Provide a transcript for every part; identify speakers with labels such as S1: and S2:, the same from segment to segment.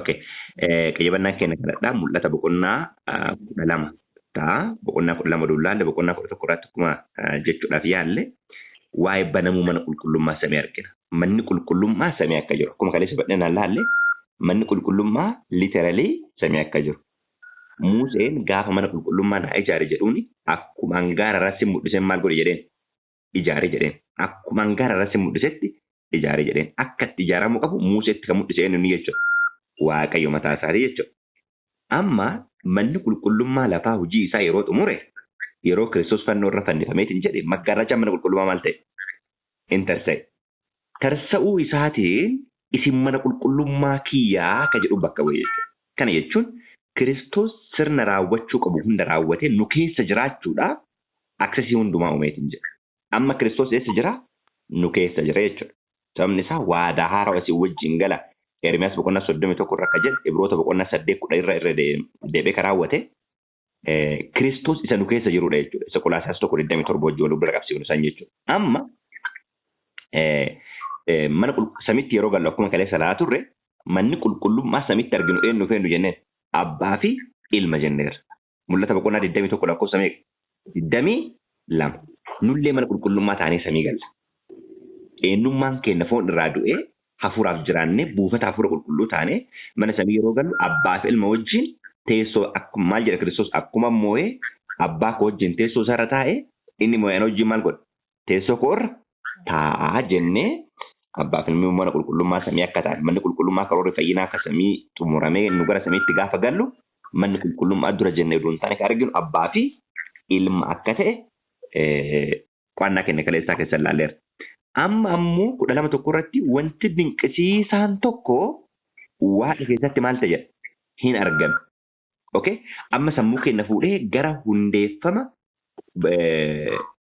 S1: Okay. Qayyabannaan keenya kanadha. Mul'ata boqonnaa 12 ta'a. Boqonnaa 12 dullaalle boqonnaa 11 irratti akkuma jechuudhaaf yaalle waa'ee banamuu mana qulqullummaa samii argina. Manni qulqullummaa samii akka jiru. Akkuma kaleessa bal'inaan laalle, manni qulqullummaa literally samii akka jiru. Museen gaafa mana qulqullummaa naa ijaare jedhuuni, akkuma hangaara irratti mul'iseen maal godhe jedheen? Ijaare jedheen. Akkuma hangaara irratti mul'isetti ijaare jedheen. Akka itti ijaaramuu qabu Museetti kan mul'ise eenyu jechuudha? Waaqayyo mataa isaatii jechuudha. Amma manni qulqullummaa lafaa hojii isaa yeroo xumure, yeroo Kiristoos fannoo irra fannifameetiin jedhe, maggaarrachaan mana qulqullummaa maal ta'e? In tarsa'e. Tarsa'uu isaatiin isin mana qulqullummaa kiyyaa akka jedhu bakka bu'e jechuudha. Kana jechuun Kiristoos sirna raawwachuu qabu hunda raawwatee nu keessa jiraachuudhaaf access hundumaa uumeetiin jedha. Amma Kiristoos eessa jira? Nu keessa jira jechuudha. Sababni isaa waadaa haaraa isin wajjin gala. Ermiyaas boqonnaa 31 irra akka jedhe, Ibroota boqonnaa 8:10 irra deebi'ee kan raawwate Kiristoos isa nu keessa jirudha jechuudha. Isa Qolaasaas 1:27 wajjin wal bira qabsiifnu san jechuudha. Amma mana samitti yeroo gallu, akkuma kaleessa laa turre, manni qulqullummaa samitti arginu eenyu fi eenyu jenneen? Abbaa fi ilma jenneerra. Mul'ata boqonnaa 21 lakkoofsa meeqa? 22. Nullee mana qulqullummaa taanee samii galla. Eenyummaan keenya foon irraa du'ee hafuuraaf jiraannee buufata hafuura qulqulluu taanee mana samii yeroo gallu, abbaa fi ilma wajjin teessoo, akkuma maal jedha Kiristoos, akkuma moo'ee abbaa koo wajjin teessoo isaarra taa'ee, inni moo'ee ana wajjin maal godha? Teessoo koo irra taa'aa jennee, abbaa fi ilmi mana qulqullummaa samii akka ta'an, manni qulqullummaa karoorri fayyinaa akka samii xumuramee nu gara samiitti gaafa gallu, manni qulqullummaa dura jennee oduu hin taane kan arginu abbaa fi ilma akka ta'e qo'annaa keenya kaleessaa keessa ilaalleerra. Amma ammoo 12:1 irratti wanti dinqisiisaan tokko waaqa keessatti maal ta'e jedha? Hin argame. Okay? Amma sammuu keenya fuudhee gara hundeeffama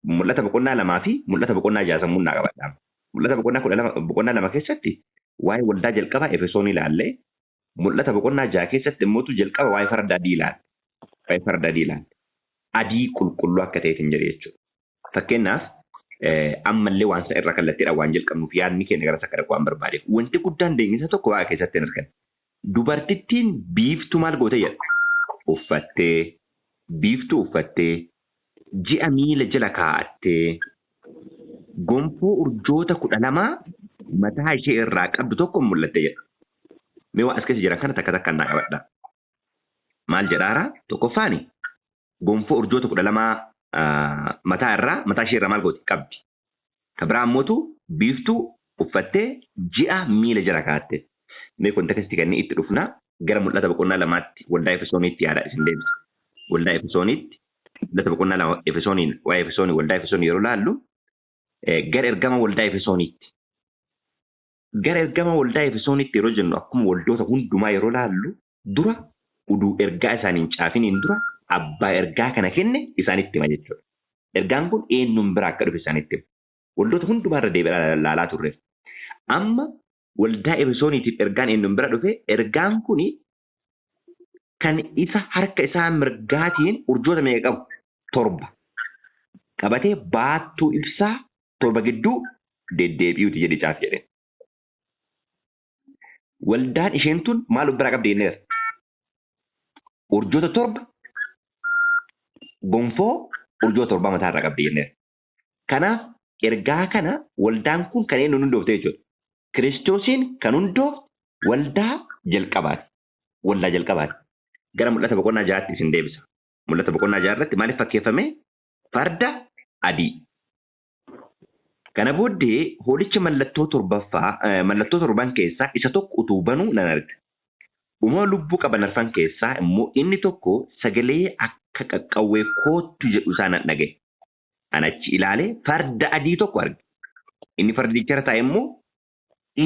S1: Mul'ata boqonnaa 2 fi Mul'ata boqonnaa 6 sammuun naa qabadha. Mul'ata boqonnaa 12 boqonnaa 2 keessatti waa'ee waldaa jalqabaa Efesoon ilaalle. Mul'ata boqonnaa 6 keessatti immoo jalqaba waa'ee farda adii ilaalle. Waa'ee farda adii ilaalle. Adii qulqulluu akka ta'eef hin jedhe jechuudha. Fakkeenyaaf, ammallee waan isa irraa kallattiidhaan waan jalqabnuuf, yaadni keenya gara isa dhaqu waan barbaadeef, wanti guddaan deemsa tokko waaqa keessatti hin argan. Dubartittiin biiftuu maal goote jedha? Uffattee, biiftuu uffattee, ji'a miila jala kaa'attee, gonfoo urjoota 12 mataa ishee irraa qabdu tokko mul'atte jedha. Mee waan as keessa jiran kana takka takkaan naa qabadha. Maal jedhaara? Tokkoffaani gonfoo urjoota 12 mataa irraa, mataa ishee irraa maal gooti? Qabdi. Ka biraa ammootu biiftuu uffattee ji'a miila jala kaa'atte. Mee context kanneen itti dhufna. Gara Mul'ata boqonnaa 2tti, waldaa Efesooniitti yaada isin deebisa. Waldaa Efesooniitti, Mul'ata boqonnaa 2, Efesooniin, waa'ee Efesoonii, waldaa Efesoonii yeroo laallu, gara ergama waldaa Efesooniitti. Gara ergama waldaa Efesooniitti yeroo jennu, akkuma waldoota hundumaa yeroo laallu, dura uduu ergaa isaaniin caafiniin dura abbaa ergaa kana kenne isaanitti hima jechuudha. Ergaan kun eenyuun bira akka dhufe isaanitti hima. Waldoota hundumaa irra deebi'aa laalaa turre. Amma waldaa Efesooniitiif ergaan eenyuun bira dhufe? Ergaan kuni kan isa harka isaa mirgaatiin urjoota meeqa qabu? Torba. Qabatee baattuu ibsaa torba gidduu deddeebi'uuti jedhe caaf jedheen. Waldaan isheen tun maal of biraa qabdi jenneera? Urjoota torba, gonfoo urjoota torbaa mataa irraa qabdi jenneera. Kanaaf ergaa kana waldaan kun kan eenyuun hundoofte jechuudha? Kiristoosiin kan hundoofte waldaa jalqabaati. Waldaa jalqabaati. Gara Mul'ata boqonnaa 6tti isin deebisa. Mul'ata boqonnaa 6 irratti maaliif fakkeeffame? Farda adii. Kana booddee hoolichi mallattoo torbaffaa, mallattoo torban keessaa isa tokko utuu banuu nan arge. Uumama lubbuu qaban arfan keessaa immoo inni tokko sagalee akka qaqqawwee "Koottu" jedhu isaa nan dhaga'e. Ani achi ilaalee farda adii tokko arge. Inni fardicharra taa'e immoo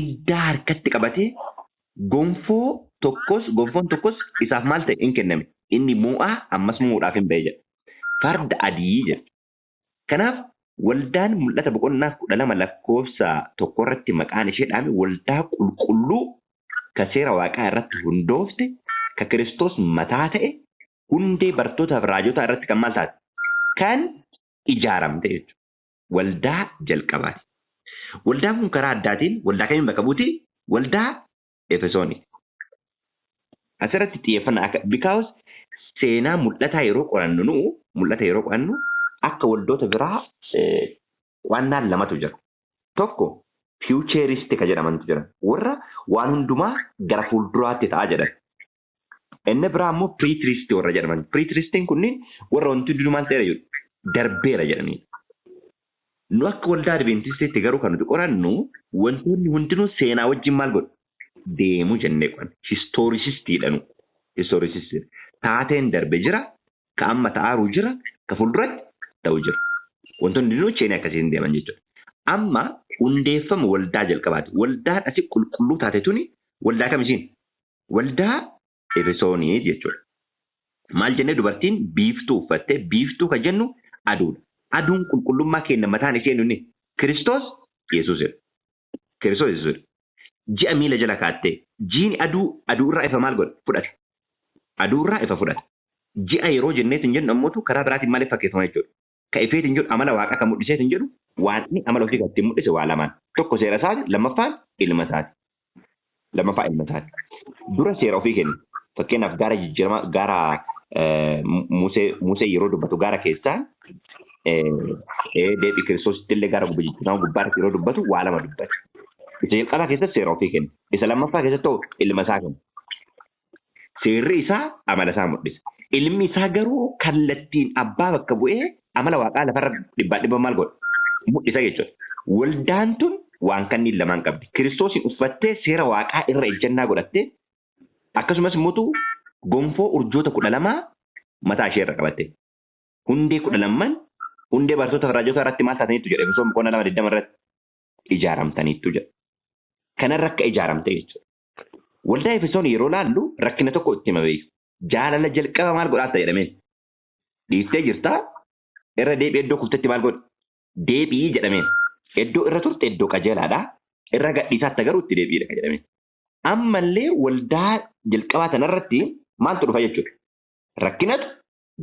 S1: iddaa harkatti qabatee, gonfoo tokkos, gonfoon tokkos isaaf maal ta'e? In kenname. Inni mo'aa ammas mo'uudhaaf hin ba'e jedha. Farda adii jedha. Kanaaf waldaan Mul'ata boqonnaa 12 lakkoofsa 1 irratti maqaan ishee dhaame, waldaa qulqulluu ka seera waaqaa irratti hundoofte, ka Kiristoos mataa ta'e, hundee bartootaaf raajotaa irratti kan maal taate? Kan ijaaramte jechuudha. Waldaa jalqabaati. Waldaan kun karaa addaatiin waldaa kamiin bakka buuti? Waldaa Efesooni. Asirratti xiyyeeffannaa akka because seenaa mul'ataa yeroo qorannu, nu mul'ata yeroo qorannu akka waldoota biraa qo'annaan lamatu jira. Tokko futurist ka jedhamantu jira. Warra waan hundumaa gara fuulduraatti ta'a jedhan. Inni biraa immoo preterist warra jedhaman. Preteristiin kunniin warra wanti hundinuu maal ta'eera jedhu, darbeera jedhanii. Nu akka waldaa Adventistiitti garuu kan nuti qorannu wantoonni hundinuu seenaa wajjin maal godhu? Deemu jennee qoranna. Historicistiidha nu. Historicistiidha. Taateen darbe jira, ka amma ta'aaru jira, ka fuulduratti ta'u jira. Wantoonni hundinuu chainii akkasiin deeman jechuudha. Amma hundeeffama waldaa jalqabaati. Waldaan asii qulqulluu taate tuni waldaa kam isiin? Waldaa Efesoonii jechuudha. Maal jennee? Dubartiin biiftuu uffattee, biiftuu kan jennu aduudha. Aduun qulqullummaa kenna mataan ishee nuni Kiristoos Yesuusidha. Kiristoos Yesuusidha. Ji'a miila jala kaattee, jiini aduu aduu irraa ifa maal godha? Fudhata. Aduu irraa ifa fudhata. Ji'a yeroo jenneetiin jennu ammootu karaa biraatiin maaliif fakkeeffama jechuudha? Ka ifeetiin jedhu amala waaqaa kan mul'iseetiin jedhu, waaqni amala ofii kan ittiin mul'ise waa lamaan. Tokko seera isaati, lammaffaan ilma isaati. Lammaffaa ilma isaati. Dura seera ofii kenna. Fakkeenyaaf gaara jijjiirama gaara Musee yeroo dubbatu gaara keessaa, deebii Kiristoositti illee gaara gubbaa jijjiirama gubbaa irratti yeroo dubbatu waa lama dubbate. Isa jalqabaa keessatti seera ofii kenna. Isa lammaffaa keessatti hoo ilma isaa kenna. Seerri isaa amala isaa mul'isa. Ilmi isaa garuu kallattiin abbaa bakka bu'ee amala waaqaa lafarra dhibbaan dhibba maal godha? Mul'isa jechuudha. Waldaan tun waan kanniin lamaan qabdi. Kiristoosiin uffattee, seera waaqaa irra ejjannaa godhattee, akkasumas immoo gonfoo urjoota 12 mataa ishee irra qabatte. Hundee 12n hundee bartoota raajota irratti maal taataniittu jedha Efesoon boqonnaa 2:20 irratti, ijaaramtaniittu jedha. Kanarra akka ijaaramte jechuudha. Waldaa Efesoon yeroo laallu rakkina tokko itti hima beeku. Jaalala jalqaba maal godhaata jedhameen. Dhiiftee jirtaa, irra deebi'ee iddoo kuftetti maal godhi? Deebi'ii jedhameen. Iddoo irra turte iddoo qajeelaadha. Irra gadhiisaatti garuu itti deebi'iidha kan jedhameen. Ammallee waldaa jalqabaa sanarratti maaltu dhufa jechuudha? Rakkinatu,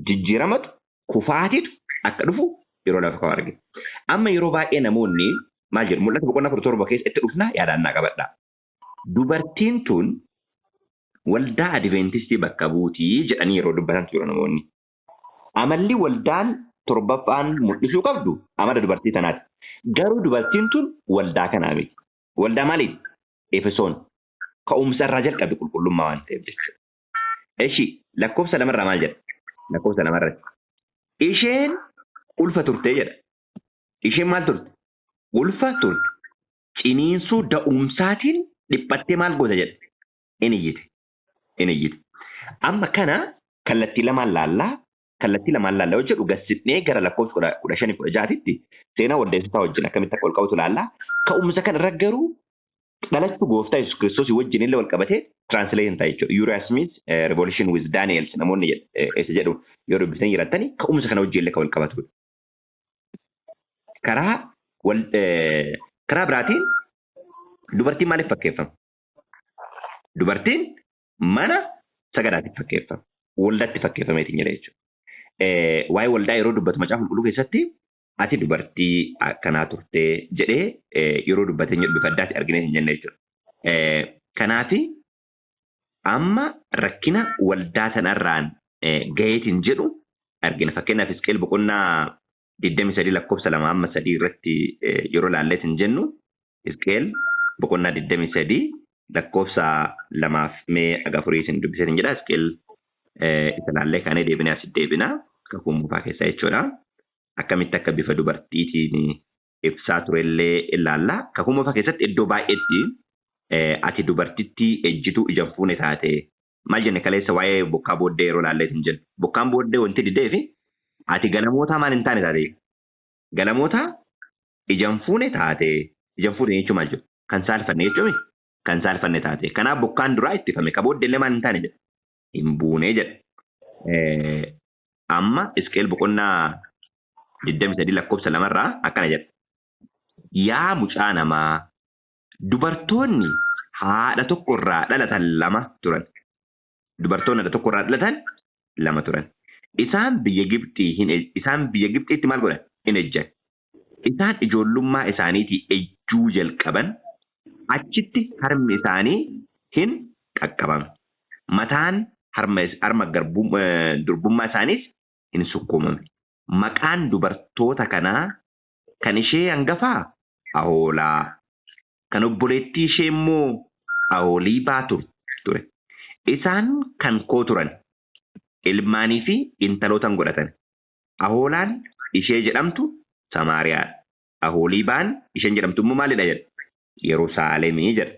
S1: jijjiiramatu, kufaatitu akka dhufu yeroo lafa kaa'u argina. Amma yeroo baay'ee namoonni maal jedhu? Mul'ata boqonnaa 17 keessa itti dhufnaa, yaadannaa qabadhaa. Dubartiin tun waldaa Adventistii bakka buutii jedhanii yeroo dubbatantu jiru namoonni. Amalli waldaan torbaffaan mul'isuu qabdu amala dubartii tanaati. Garuu dubartiin tun waldaa kanaa miti. Waldaa maaliiti? Efesoon. Ka'umsa irraa jalqabe qulqullummaa waan ta'eef jechuudha. Eshi, lakkoofsa lamarraa maal jedha? Lakkoofsa lamarratti. Isheen ulfa turtee jedha. Isheen maal turte? Ulfa turte. Ciniinsuu da'umsaatiin dhiphattee maal goota jedha? In iyyite. In iyyite. Amma kana kallattii lamaan laallaa, kallattii lamaan laallaa yoo jedhu, gassidhee gara lakkoofsa 15, 16tti seenaa waldeessotaa wajjin akkamitti akka wal qabatu laallaa. Ka'umsa kana irra garuu dhalachuu gooftaa Yesuus Kiristoos wajjin illee wal qabatee translate ta'a jechuudha. Uriah Smith Revolution with Daniels namoonni isa jedhu yoo dubbisanii jiraatani, ka'umsa kana wajjin illee kan wal qabatudha. Karaa biraatiin dubartiin maaliif fakkeeffama? Dubartiin mana sagadaatiif fakkeeffama. Waldatti fakkeeffameetiin jira jechuudha. Waa'ee waldaa yeroo dubbatu macaafa qulqulluu keessatti ati dubartii akkanaa turtee jedhee yeroo dubbatee jedhu bifa addaatti arginee hin jenne jechuudha. Kanaafi amma rakkina waldaa sanarraan gaheetiin jedhu argina. Fakkeenyaaf Hisqeel boqonnaa 23 lakkoofsa 2 amma 3 irratti yeroo ilaalleetiin jennu, Hisqeel boqonnaa 23 lakkoofsa 2f mee aga 4 isin dubbiseetiin jedha. Hisqeel isa ilaallee kaanee deebinee as deebina. Kakuu moofaa keessa jechuudha. Akkamitti akka bifa dubartiitiin ibsaa turellee ilaalla. Kakuu moofaa keessatti iddoo baay'eetti ati dubartittii ejjituu ija hin fuune taate, maal jenne kaleessa waa'ee bokkaa booddee yeroo ilaalleetiin jennu. Bokkaan booddee wanti didee fi ati galamootaa maal hin taane taate? Galamootaa ija hin fuune taate. Ija hin fuune jechuun maal jedhu? Kan saalfanne jechuun kan saalfanne taate. Kanaaf bokkaan duraa ittifame. Ka booddee illee maal hin taane jedha? Hin buune jedha. Amma Hisqeel boqonnaa 23 lakkoofsa 2rraa akkana jedha. Yaa mucaa namaa, dubartoonni haadha tokko irraa dhalatan lama turan. Dubartoonni haadha tokko irraa dhalatan lama turan. Isaan biyya Gibxiitti maal godhan? In ejjan. Isaan ijoollummaa isaaniitii ejjuu jalqaban, achitti harmi isaanii hin qaqqabame. Mataan harma durbummaa isaaniis hin sukkuumamne. Maqaan dubartoota kanaa kan ishee hangafaa Ahoolaa, kan obboleettii ishee immoo Ahooliibaa ture. Isaan kan koo turan, ilmaanii fi intalootan godhatan. Ahoolaan ishee jedhamtu Samaariyaadha. Ahooliibaan isheen jedhamtu immoo maalidha jedha? Yerusaalemii jedha.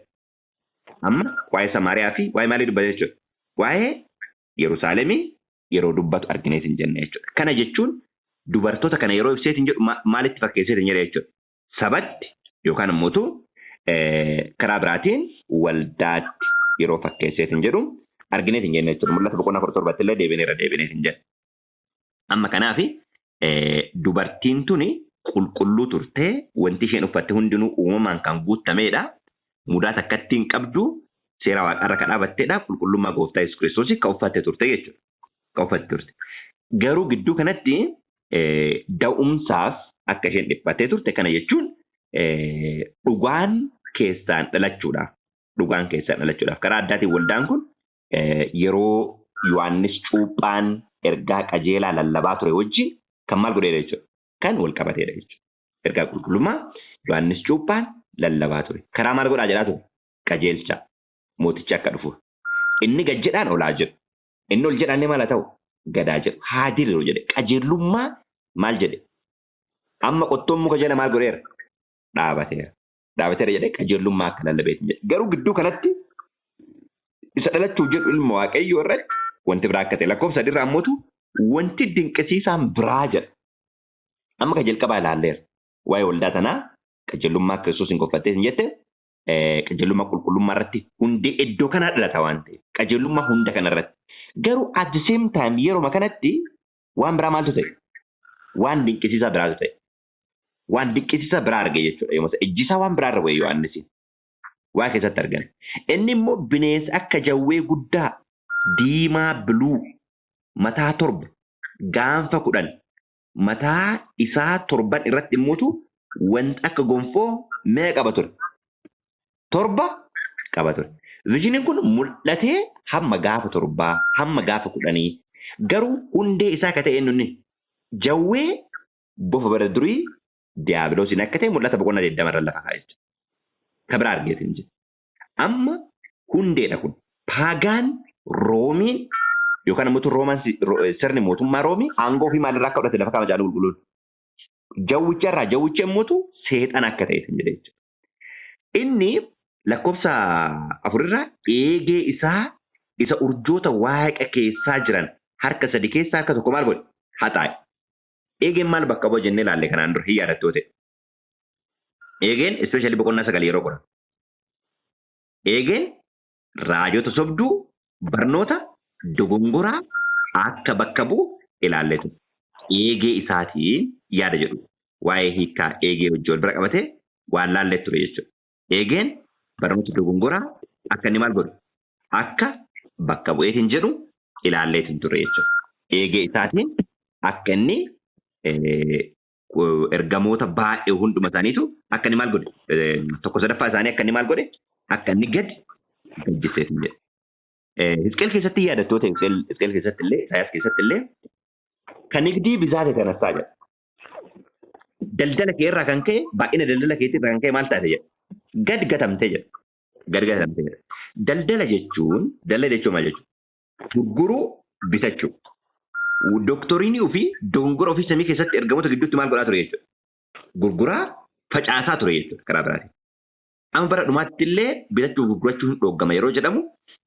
S1: Amma waa'ee Samaariyaa fi waa'ee maalii dubbata jechuudha? Waa'ee Yerusaalemii yeroo dubbatu argineet hin jenne jechuudha. Kana jechuun dubartoota kana yeroo ibseet hin jedhu maalitti fakkeesseet hin jedhe jechuudha? Sabatti yookaan immoo karaa biraatiin waldaatti yeroo fakkeesseet hin jedhu argineet hin jenne jechuudha. Mul'ata boqonnaa 17tti illee deebineerra deebineet hin jenne. Amma kanaaf dubartiin tuni qulqulluu turtee, wanti isheen uffatte hundinuu uumamaan kan guutamedha. Mudaa takkatti hin qabdu, seera waaqarra kan dhaabattedha. Qulqullummaa gooftaa Yesuus Kiristoos kan uffatte turte jechuudha. Kan uffatte turte. Garuu gidduu kanatti da'umsaaf akka isheen dhiphattee turte, kana jechuun dhugaan keessaan dhalachuudhaaf. Dhugaan keessaan dhalachuudhaaf. Karaa addaatiin waldaan kun yeroo Yohaannis Cuuphaan ergaa qajeelaa lallabaa ture wajjin kan maal godheedha jechuudha? Kan wal qabateedha jechuudha. Ergaa qulqullummaa Yohaannis Cuuphaan lallabaa ture. Karaa maal godhaa jedhaa ture? Qajeelcha mootichi akka dhufu. Inni gad jedhaan olaa jedhu. Inni ol jedhaan maal haa ta'u? Gadaa jedhu. Haa diriiru jedhe. Qajeelummaa maal jedhe? Amma qottoon muka jala maal godheera? Dhaabateera. Dhaabateera jedhee qajeelummaa akka lallabeetiin jedhe. Garuu gidduu kanatti isa dhalachuuf jedhu ilma Waaqayyoo irratti wanti biraa akka ta'e lakkoofsa 3rraa ammootu wanti dinqisiisaan biraa jedha. Amma kan jalqabaa ilaalleera. Waa'ee waldaa sanaa qajeelummaa Kiristoos hin gonfattee hin jette, qajeelummaa qulqullummaa irratti hundee iddoo kanaa dhalata waan ta'eef qajeelummaa hunda kana irratti. Garuu at the same time yeroo kanatti waan biraa maaltu ta'e? Waan dinqisiisaa biraatu ta'e. Waan dinqisiisaa biraa arge jechuudha. Yommuu ijji isaa waan biraa irra bu'e Yohaannisiin. Waa keessatti argan. Inni immoo bineensa akka jawwee guddaa diimaa biluu, mataa 7, gaanfa 10, mataa isaa torban irratti immoo wanta akka gonfoo meeqa qaba ture? 7 qaba ture. Visioniin kun mul'atee hamma gaafa 7, hamma gaafa 10, garuu hundee isaa akka ta'e inni jawwee bofa bara durii diiyaabiloosiin akka ta'e mul'ata boqonnaa 20 irra lafa kaa'e jechuudha. Ka biraa argeetiin jira. Amma hundeedha kun. Pagan Roomiin yookaan immoo Roomaan sirni mootummaa Roomii aangoo fi maalirraa akka fudhate lafa kaa'ama caalu qulqulluun. Jawwicha irraa jawwicha immoo seexana akka ta'e jedhe jechuudha. Inni lakkoofsa 4rraa eegee isaa isa urjoota waaqa keessaa jiran harka sadi keessaa harka tokko maal godhe? Haxaa'e. Eegeen maal bakka bu'a jennee ilaalle kanaan dura, hin yaadattoo ta'e? Eegeen especially boqonnaa 9 yeroo qoran. Eegeen raajota sobduu, barnoota dogongoraa akka bakka bu'u ilaallee ture. Eegee isaatiin yaada jedhu waa'ee hiikkaa eegee wajjin wal bira qabatee waan laallee ture jechuudha. Eegeen barnoota dogongoraa akka inni maal godhu? Akka bakka bu'eetiin jedhu ilaalleetiin ture jechuudha. Eegee isaatiin akka inni ergamoota baay'ee hunduma isaaniitu akka inni maal godhe, tokko sadaffaa isaanii akka inni maal godhe, akka inni gad gaggeesseetiin jedhe. Hisqeel keessatti yaadattoota Hisqeel keessatti illee, Isaayyaas keessatti illee kan nigdii bizaate tanassaa jedha. Daldala kee irraa kan ka'e, baay'ina daldala keetii irraa kan ka'e maal taate jedha? Gad gatamtee jedha. Gad gatamtee jedha. Daldala jechuun maal jechuudha? Gurguruu, bitachuu. Doctrineii ofii, dogongora ofii samii keessatti ergamoota gidduutti maal godhaa ture jechuudha? Gurguraa facaasaa ture jechuudha karaa biraatiin. Amma bara dhumaatti illee bitachuu gurgurachuu hin dhooggama yeroo jedhamu,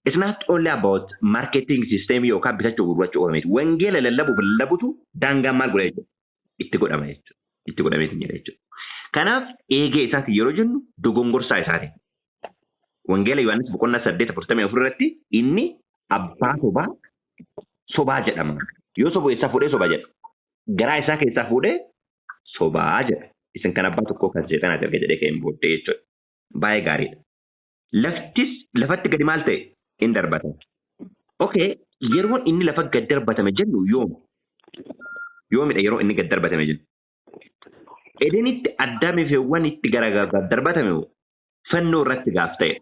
S1: it's not only about marketing system yookaan bitachuu gurgurachuu qofa miti. Wangeela lallabuuf lallabutu daangaan maal godha jechuudha? Itti godhama jechuudha. Itti godhameetiin jira jechuudha. Kanaaf eegee isaatiin yeroo jennu dogongorsaa isaatiin. Wangeela Yohaannis boqonnaa 8:44 irratti inni abbaa sobaa, sobaa jedhama. Yoo sobu eessaa fuudhee soba jedha? Garaa isaa keessaa fuudhee sobaa jedha. Isin kan abbaa tokkoo kan seexanaati erga jedhee ka'een booddee jechuudha. Baay'ee gaariidha. Laftis lafatti gadi maal ta'e? In darbatame. Okay, yeroon inni lafa gad darbatame jennu yoom? Yoomidha yeroo inni gad darbatame jennu? Edenitti Addaamii fi Hewwan itti gara gad darbatame fannoo irratti gaaf ta'e.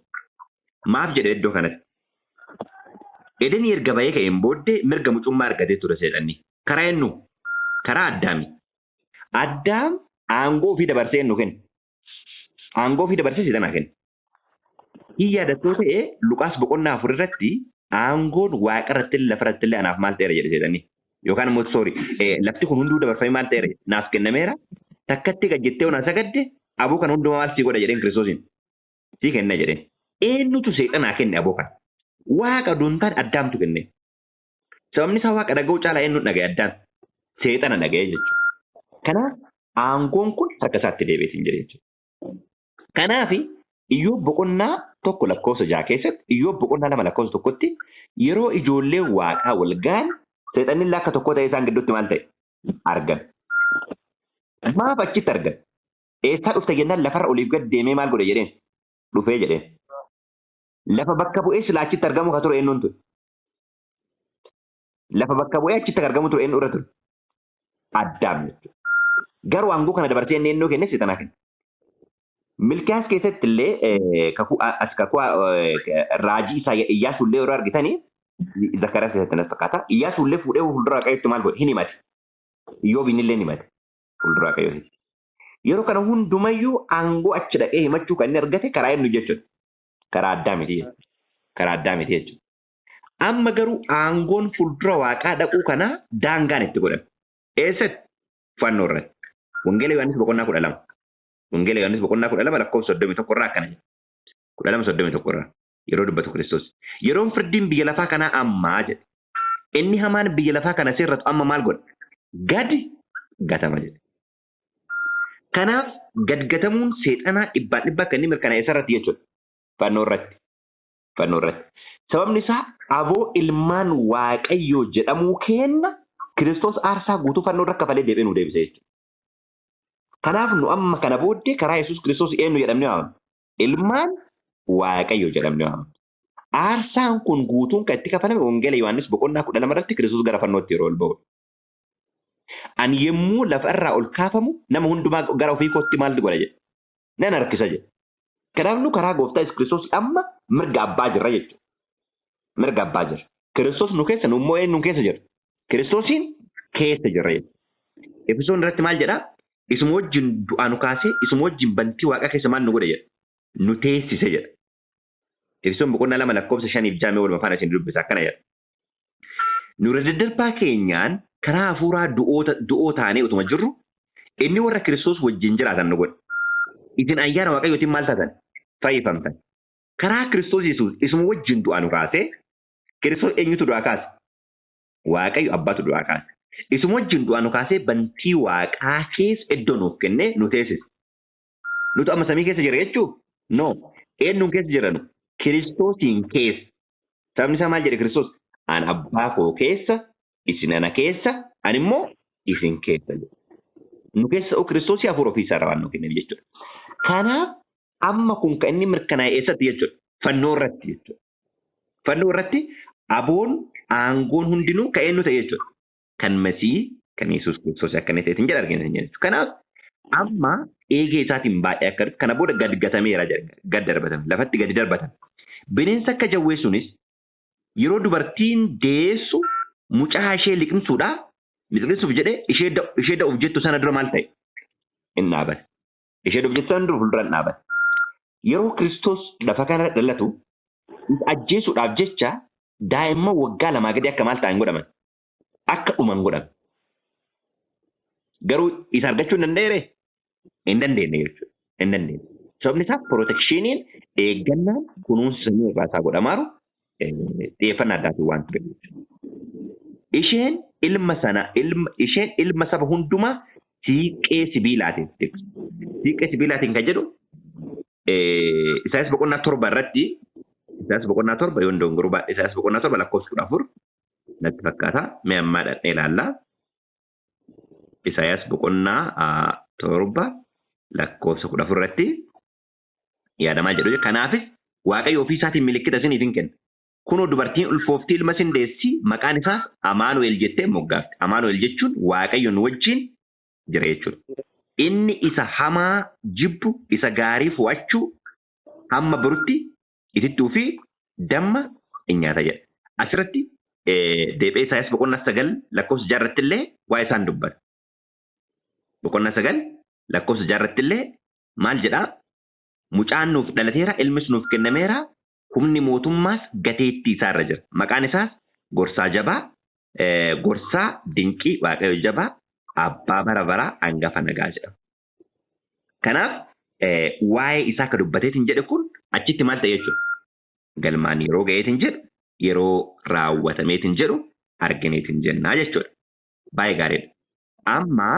S1: Maaf jedhe iddoo kanatti? Edenii erga ba'ee ka'een booddee mirga mucummaa argatee ture seexanni. Karaa eenyu? Karaa Addaami. Addaam aangoo ofii dabarsee eenyu kenne? Aangoo ofii dabarsee seexanaa kenne. Hin yaadattoo ta'e Luqaas boqonnaa 4 irratti aangoon waaqa irratti illee lafa irratti illee anaaf maal ta'eera jedhe seexanni. Yookaan immoo sorry lafti kun hunduu dabarfamee maal ta'eera naaf kennameera. Takkatti gad jettee onaa sagadde aboo kana hundumaa maal sii godha jedheen Kiristoosiin. Sii kenna jedheen. Eenyutu seexanaa kenne aboo kana? Waaqa utuu hin taane Addaamtu kenne. Sababni isaa waaqa dhaga'uu caalaa eenyuun dhaga'e Addaam? Seexana dhaga'e jechuudha. Kanaaf aangoon kun harka isaatti deebi'eetiin jedhe jechuudha. Kanaaf Iyyoob boqonnaa 1 lakkoofsa 6 keessatti, Iyyoob boqonnaa 2 lakkoofsa 1tti yeroo ijoolleen waaqaa wal ga'an seexanni illee akka tokko ta'ee isaan gidduutti maal ta'e? Argame. Maaf achitti argame? Eessaa dhufte jennaan lafarra oliif gad deemee maal godhe jedheen? Dhufee jedheen. Lafa bakka bu'ee silaa achitti argamuu ka ture eenyuun ture? Lafa bakka bu'ee achitti kan argamu ture eenyu irra ture? Addaam jechuudha. Garuu aangoo kana dabarsee inni eenyuu kenne? Seexanaa kenne. Milkiyaas keessatti illee kakuu as kakuu raajii isaa Iyyaasuu illee yeroo argitanii Zakariyaas keessatti nas fakkaata. Iyyaasuu illee fuudhee fuuldura Waaqayyootti maal godhe? Hin himate. Iyyoobiin illee hin himate fuuldura Waaqayyootti. Yeroo kana hundumayyuu aangoo achi dhaqee himachuu kan inni argate karaa eenyu jechuudha? Karaa Addaamiti jechuudha. Karaa Addaamiti jechuudha. Amma garuu aangoon fuuldura Waaqaa dhaquu kanaa daangaan itti godhame. Eessatti? Fannoo irratti. Wangeela Yohaannis boqonnaa 12. Wangeela Yohaannis boqonnaa 12 lakkoofsa 31 irraa akkana jedha. 12 31 irraa yeroo dubbatu Kiristoos. Yeroon firdiin biyya lafaa kanaa ammaa jedhe. Inni hamaan biyya lafaa kana seerratu amma maal godha? Gadi gatama jedhe. Kanaaf gad gatamuun seexanaa dhibbaan dhibba akka inni mirkanaa'e eessarratti jechuudha? Fannoo irratti. Fannoo irratti. Sababni isaa aboo ilmaan Waaqayyoo jedhamuu keenna Kiristoos aarsaa guutuu fannoo irra kafalee deebi'ee nu deebise jechuudha. Kanaaf nu amma kana booddee karaa Yesuus Kiristoos eenyu jedhamnee waamamna? Ilmaan Waaqayyoo jedhamnee waamamna. Aarsaan kun guutuun kan itti kafalame Wangeela Yohaannis boqonnaa 12 irratti Kiristoos gara fannootti yeroo ol ba'udha. Ani yommuu lafa irraa ol kaafamu nama hundumaa gara ofii kootti maal godha jedhe? Nan harkisa jedhe. Kanaaf nu karaa gooftaa Yesuus Kiristoos amma mirga abbaa jirra jechuudha. Mirga abbaa jirra. Kiristoos nu keessa nu immoo eenyuun keessa jirra? Kiristoosiin keessa jirra jechuudha. Efesoon irratti maal jedhaa? Isuma wajjin du'aa nu kaasee isuma wajjin bantii waaqaa keessa maal nu godhe jedha? Nu teessise jedha. Efesoon boqonnaa 2 lakkoofsa 5 fi 6 mee waluma faana isin dubbisa akkana jedha. Nu irra daddarbaa keenyaan karaa hafuuraa du'oota, du'oo taanee utuma jirru, inni warra Kiristoos wajjin jiraatan nu godhe. Isin ayyaana Waaqayyootiin maal taatan? Fayyifamtan. Karaa Kiristoos Yesuus isuma wajjin du'aa nu kaasee, Kiristoos eenyutu du'aa kaase? Waaqayyo Abbaatu du'aa kaase. Isuma wajjin du'aa nu kaasee bantii Waaqaa keessa iddoo nuuf kennee nu teessise. Nutu amma samii keessa jira jechuu? No. Eenyuun keessa jira nu? Kiristoosiin keessa. Sababni isaa maal jedhe Kiristoos? An abbaa koo keessa, isin ana keessa, ani immoo isin keessa jedhe. Nu keessa ta'uu Kiristoosii hafuura ofii isaa irraa waan nu kenneef jechuudha. Kanaaf amma kun kan inni mirkanaa'e eessatti jechuudha? Fannoo irratti jechuudha. Fannoo irratti aboon aangoon hundinuu kan eenyu ta'e jechuudha? Kan Masiih kan Yesuus Kiristoos akka inni ta'eetiin jedha argina jechuudha. Kanaaf amma eegee isaatiin baay'ee akka kana booda gad gatameera jedha. Gad darbatame. Lafatti gadi darbatame. Bineensa akka jawwee sunis yeroo dubartiin deessu mucaa ishee liqimsuudha liqimsuuf jedhee ishee ishee da'uuf jettu sana dura maal ta'e? In dhaabate. Ishee da'uuf jettu sana dura fuuldura in dhaabate. Yeroo Kiristoos lafa kana dhalatu isa ajjeesuudhaaf jecha daa'imman waggaa lamaa gadi akka maal ta'an godhaman? Akka dhuman godhame. Garuu isa argachuu hin danda'eeree? Hin dandeenye jechuudha. Hin dandeenye. Sababni isaa pirootekshiiniin eeggannaan kunuunsi samii irraa isaa godhamaaru xiyyeeffannaa addaatiin waan ture jechuudha. Isheen ilma sana ilma isheen ilma saba hundumaa siiqqee sibiilaatiin tiksu. Siiqqee sibiilaatiin kan jedhu Isaayyaas boqonnaa 7 irratti Isaayyaas boqonnaa 7 yoon dogongoruu baadhe Isaayyaas boqonnaa 7 lakkoofsa 14 natti fakkaata. Mee ammaa dhaqnee ilaalla. Isaayyaas boqonnaa 7 lakkoofsa 14 irratti yaadamaa jedhu. Kanaafis Waaqayyo ofii isaatiin milikkita isiniif hin kenna. Kunoo dubartiin ulfooftii ilma sin deessi maqaan isaas Amaanu'el jettee moggaafti. Amaanu'el jechuun Waaqayyo nu wajjin jira jechuudha. Inni isa hamaa jibbu isa gaarii fo'achuu hamma barutti itittuu fi damma in nyaata jedha. Asirratti deebi'ee Isaayyaas boqonnaa 9 lakkoofsa 6 irratti illee waa'ee isaan dubbata. Boqonnaa 9 lakkoofsa 6 irratti illee maal jedhaa? Mucaan nuuf dhalateera, ilmis nuuf kennameera, humni mootummaas gateettii isaa irra jira. Maqaan isaas gorsaa jabaa, gorsaa dinqii, Waaqayyo jabaa, abbaa bara baraa, angafa nagaa jedhama. Kanaaf waa'ee isaa akka dubbateetiin jedhe kun achitti maal ta'e jechuudha? Galmaan yeroo ga'eetiin jedhu, yeroo raawwatameetiin jedhu argineetiin jennaa jechuudha. Baay'ee gaariidha. Amma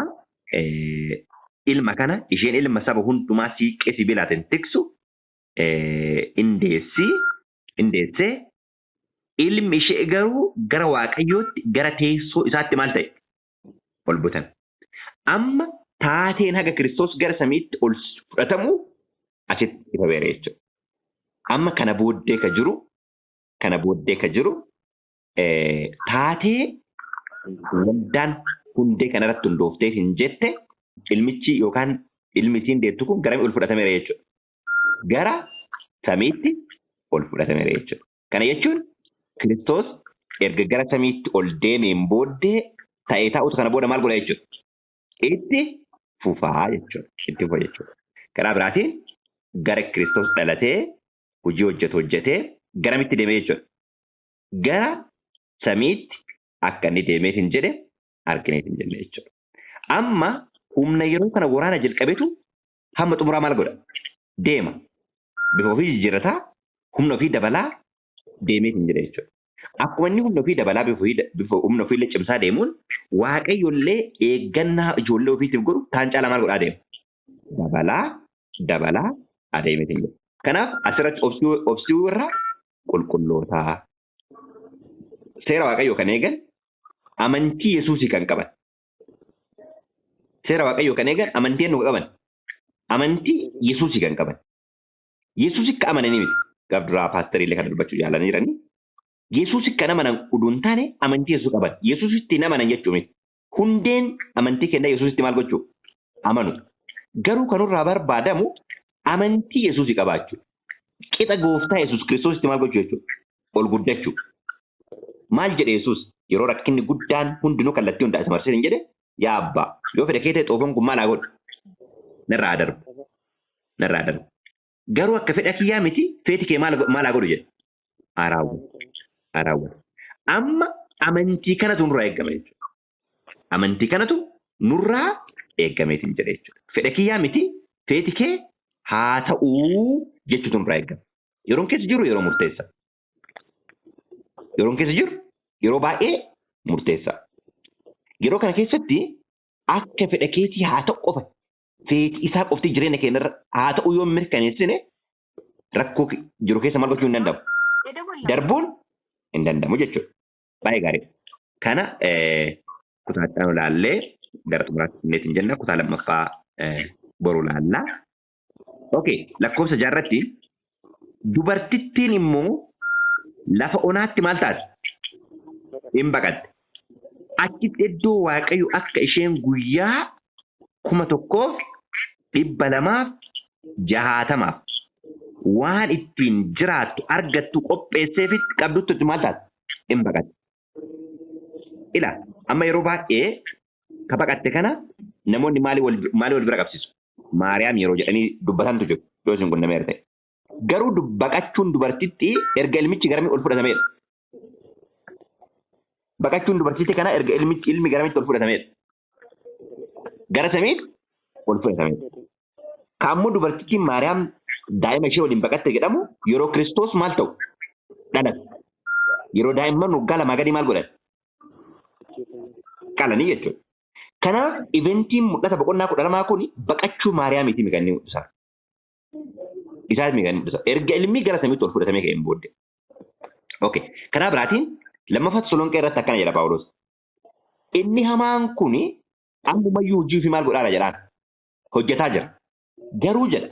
S1: ilma kana isheen ilma saba hundumaa siiqqee sibiilaatiin tiksu indeessi indeessee ilmi ishee garuu gara Waaqayyootti gara teessoo isaatti maal ta'e? Ol butame. Amma taateen haga Kiristoos gara samiitti ol fudhatamu asitti ifa beera jechuudha. Amma kana booddee ka jiru kana booddee ka jiru taatee waldaan hundee kanarratti hundooftee hin jette ilmichi yookaan ilmi isiin deettu kun garamii ol fudhatameera jechuudha. Gara samiitti ol fudhatameera jechuudha. Kana jechuun Kiristoos erga gara samiitti ol deemeen booddee ta'ee taa'utu kana booda maal godha jechuudha? Itti fufaa jechuudha. Itti fufa jechuudha. Karaa biraatiin gara Kiristoos dhalatee hojii hojjetu hojjetee garamitti deemee jechuudha? Gara samiitti akka inni deemeetiin jedhe argineetiin jenne jechuudha. Amma humna yeroo kana waraana jalqabetu hamma xumuraa maal godha? Deema. Bifa ofii jijjiirrataa, humna ofii dabalaa deemeetiin jedhe jechuudha. Akkuma inni humna ofii dabalaa bifa humna ofii illee cimsaa deemuun Waaqayyo illee eeggannaa ijoollee ofiitiif godhu taan caalaa maal godhaa deema? Dabalaa dabalaa adeemeetiin jedha. Kanaaf asirratti obsuu irraa qulqullootaa seera Waaqayyoo kan eegan amantii Yesuusii kan qaban. Seera Waaqayyoo kan eegan amantii eenyu qaban? Amantii Yesuusii kan qaban. Yesuus akka amananii miti. Gaaf duraa paasterii illee kana dubbachuu yaalanii jiranii. Yesuus kan amanan utuu hin taane amantii Yesuus qaban. Yesuusitti hin amanan jechuu miti. Hundeen amantii kennaa Yesuusitti maal gochuu? Amanu. Garuu kan nurraa barbaadamu amantii Yesuusii qabaachuu. Qixa gooftaa Yesuus Kiristoositti maal gochuu jechuudha? Ol guddachuu. Maal jedhe Yesuus yeroo rakkinni guddaan hundinuu kallattii hundaa isa marsee hin jedhe yaa abbaa yoo fedha kee ta'e xoofoon kun maal haa godhu? Narraa haa darbu. Narraa haa darbu. Garuu akka fedha kiyyaa miti feeti kee maal maal haa godhu jedhe? Haa raawwatu. Haa raawwatu. Amma amantii kanatu nurraa eegama jechuudha. Amantii kanatu nurraa eeggameetiin jedhe jechuudha. Fedha kiyyaa miti feeti kee haa ta'uu jechuutu nurraa eegama. Yeroon keessa jiru yeroo murteessa. Yeroon keessa jiru yeroo baay'ee murteessa. Yeroo kana keessatti akka fedha keetii haa ta'u qofa feeti isaa qofti jireenya keenya irra haa ta'u yoo mirkaneessine rakkoo jiru keessa maal gochuu hin danda'amu. Darbuun hin danda'amu jechuudha. Baay'ee gaariidha. Kana kutaa itti aanu ilaallee gara xumuraatti finneetiin jenna. Kutaa lammaffaa boru ilaalla. Okay, lakkoofsa jaarratti dubartittiin immoo lafa onaatti maal taate? Hin baqatte. Achitti iddoo Waaqayyo akka isheen guyyaa 1260f waan ittiin jiraattu argattu qopheesseefitti qabdutti maal taate? Hin baqatte. Ila amma yeroo baay'ee ka baqatte kana namoonni maalii wal maalii wal bira qabsiisu? Maariyaam yeroo jedhanii dubbatantu jiru yoo isin qunnameera ta'e. Garuu baqachuun dubartittii erga ilmichi garamii ol fudhatameedha. Baqachuun dubartittii kanaa erga ilmichi ilmi garamitti ol fudhatameedha. Gara samiitti ol fudhatameedha. Ka ammoo dubartittiin Maariyaam daa'ima ishee waliin baqatte jedhamu yeroo Kiristoos maal ta'u dhalatu. Yeroo daa'imman waggaa lamaa gadii maal godhan? Qalanii jechuudha. Kanaaf iventiin mul'ata boqonnaa 12 kun baqachuu Maariyaamiiti kan inni mul'isa. Isaati kan inni mul'isa. Erga ilmi gara samiitti ol fudhatamee ka'een booddee. Okay. Karaa biraatiin lammaffaa Tasalonqee irratti akkana jedha Phaawulos. Inni hamaan kun ammumayyuu hojii ofii maal godhaara jedhaan hojjetaa jira. Garuu jedha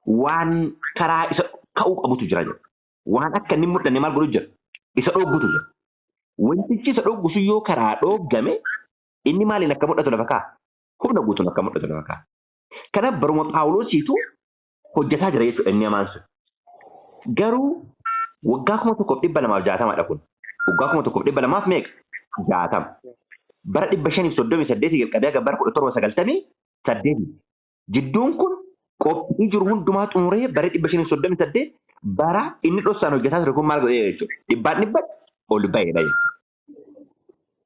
S1: waan karaa isa ka'uu qabutu jira jedha. Waan akka inni hin mul'anne maal godhu jira? Isa dhooggutu jira. Wantichi isa dhooggu sun yoo karaa dhooggame inni maaliin akka mul'atu lafa kaa'a? Humna guutuun akka mul'atu lafa kaa'a. Kanaaf baruma Phaawulosiitu hojjetaa jira jechuudha inni hamaan sun. Garuu waggaa 1260 dha kun. Waggaa 1200 fi meeqa? 60. Bara 538 jalqabee haga bara 1798. Jidduun kun qophii jiru hundumaa xumuree bara 538 bara inni dhoksaan hojjetaa ture kun maal godhee jechuudha? Dhibbaan dhibbatti ol ba'eedha jechuudha.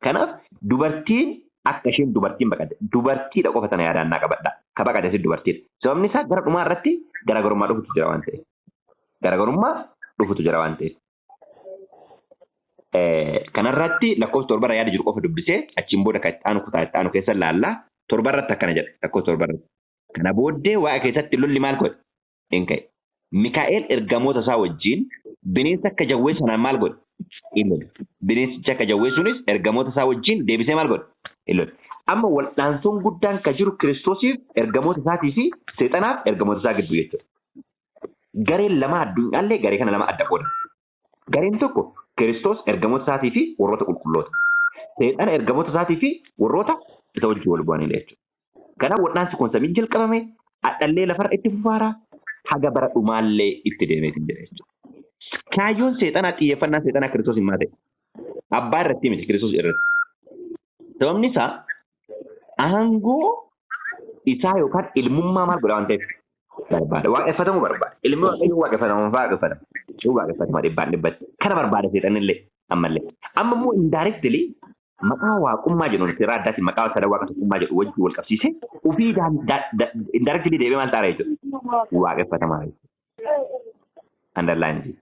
S1: Kanaaf dubartiin akka isheen dubartiin baqate dubartiidha qofa tana yaadaan naa qabadha. Ka baqate si dubartiidha. Sababni isaa gara dhumaa irratti garaagarummaa dhufutu jira waan ta'eef. Garaagarummaa dhufutu jira waan ta'eef. Kanarratti lakkoofsa torbarra yaada jiru qofa dubbisee achiin booda kan itti aanu kutaa itti aanu keessa laallaa. Torbarratti akkana jedha, lakkoofsa torbarratti. Kana booddee waaqa keessatti lolli maal godhe? In ka'e. Mikaa'el ergamoota isaa wajjin bineensa akka jawwee sanaan maal godhe? In lole. Bineensichi akka jawwee sunis ergamoota isaa wajjin deebisee maal godhe? In lole. Amma wal'aansoon guddaan ka jiru Kiristoosiif ergamoota isaatii fi Seexanaaf ergamoota isaa gidduu jechuudha. Gareen lama addunyaallee garee kana lama adda qooda. Gareen tokko Kiristoos ergamoota isaatii fi warroota qulqulloota. Seexana ergamoota isaatii fi warroota isa wajjin wal bu'anidha jechuudha. Kanaaf wal'aansi kun samii jalqabame hadhallee lafarra itti fufaara haga bara dhumaallee itti deemeetiin jedha jechuudha. Kaayyoon seexanaa, xiyyeeffannaa seexanaa Kiristoos hin ta'e. Abbaa irratti miti, Kiristoos irratti. Sababni isaa aangoo isaa yookaan ilmummaa maal godha waan ta'eef barbaada. Waaqeffatamuu barbaada. Ilmi Waaqayyoo waaqeffatamu waaqeffatama. Yoo waaqeffatama dhibbaan dhibbatti. Kana barbaada seexanillee ammallee. Amma immoo indirectly maqaa waaqummaa jedhuun seera addaatiin maqaa sadan waaqa tokkummaa jedhu wajjin wal qabsiisee ofii indirectly deebi'ee maal ta'aara jechuudha? Waaqeffatamaa jechuudha. Underline.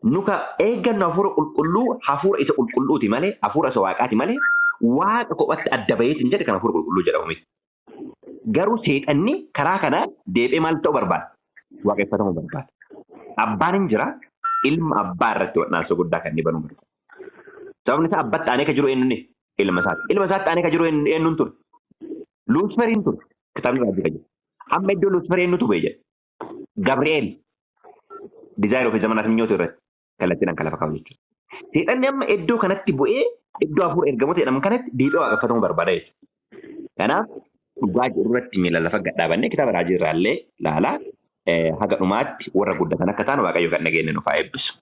S1: Nuka eeggannu hafuura qulqulluu, hafuura isa qulqulluuti malee, hafuura isa waaqaati malee, waaqa kophatti adda baheetiin jedhe kan hafuura qulqulluu jedhamu miti. Garuu seexanni karaa kanaan deebi'ee maal ta'uu barbaada? Waaqeffatamuu barbaada. Abbaan hin jira, ilma abbaa irratti wal'aansoo guddaa kan inni banuu barbaada. Sababni isaa abbatti aanee kan jiru eenyuun ilma isaati. Ilma isaatti aanee kan jiru eenyuun ture? Luusferiin ture. Kitaabni raajii kan jiru. Amma iddoo Luusferii eenyutu bu'e jedhe? Gabri'eel. Desire of zamanaaf minyootu irratti kallattiin kan lafa kaa'u jechuudha. Seexanni amma iddoo kanatti bu'ee iddoo hafuura ergamoota jedhaman kanatti deebi'ee waaqeffatamuu barbaada jechuudha. Kanaaf dhugaa jiru irratti miila lafa gadhaabannee kitaaba raajii irraallee laalaa haga dhumaatti warra guddatan akka ta'an Waaqayyo kan dhageenye nuuf haa eebbisu.